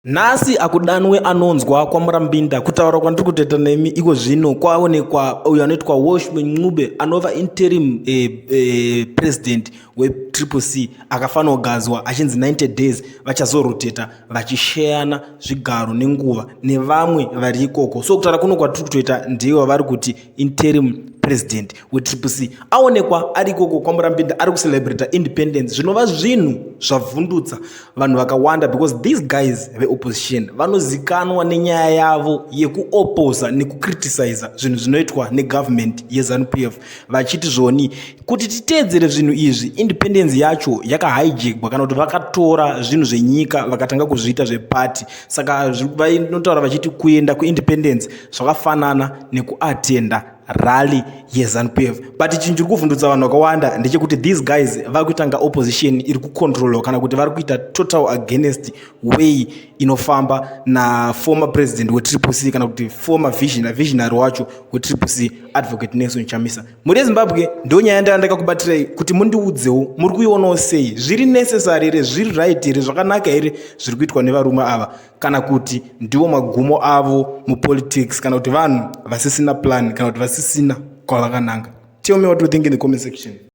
Nhasi akudanwe anonzwa kwaMurambinda kutaura kwandiri kutoita nemi iko zvino kwaonekwa uyo anoitwa Welshman Ncube anova interim president weTriple C akafanogadzwa achinzi 90 days vachazoroteta vachisheyana zvigaro nenguva nevamwe vari ikoko. So kutaura kuno kwatiri kutoita ndivo vari kuti interim president weTriple C aonekwa ari ikoko kwaMurambinda ari kucelebrata independence, zvinova zvinhu zvavhundutsa vanhu vakawanda because these guys veopposition vanozikanwa nenyaya yavo yekuoposa nekucriticiza zvinhu zvinoitwa negovernment yeZANU PF, vachiti zvoni kuti titeedzere zvinhu izvi, independence yacho yakahijackwa kana kuti vakatora zvinhu zvenyika vakatanga kuzviita zvepati. Saka vanotaura vachiti kuenda kuindependence zvakafanana nekuatenda rally yeZANU PF. But chinhu chiri kuvhundutsa vanhu vakawanda ndechekuti these guys vari kuita nga opposition iri kucontrolwa kana kuti vari kuita total against way inofamba naformer president weTriple C kana kuti former visionary wacho weTriple C, Advocate Nelson Chamisa. Mhuri yeZimbabwe, ndo nyaya ndaya ndakakubatirai kuti mundiudzewo muri kuionawo sei. Zviri necessary here? Zviri right here? Zvakanaka here zviri kuitwa nevarume ava, kana kuti ndiwo magumo avo mupolitics, kana kuti vanhu vasisina plan, kana kuti vasisina kwavakananga? Tell me what you think in the comment section.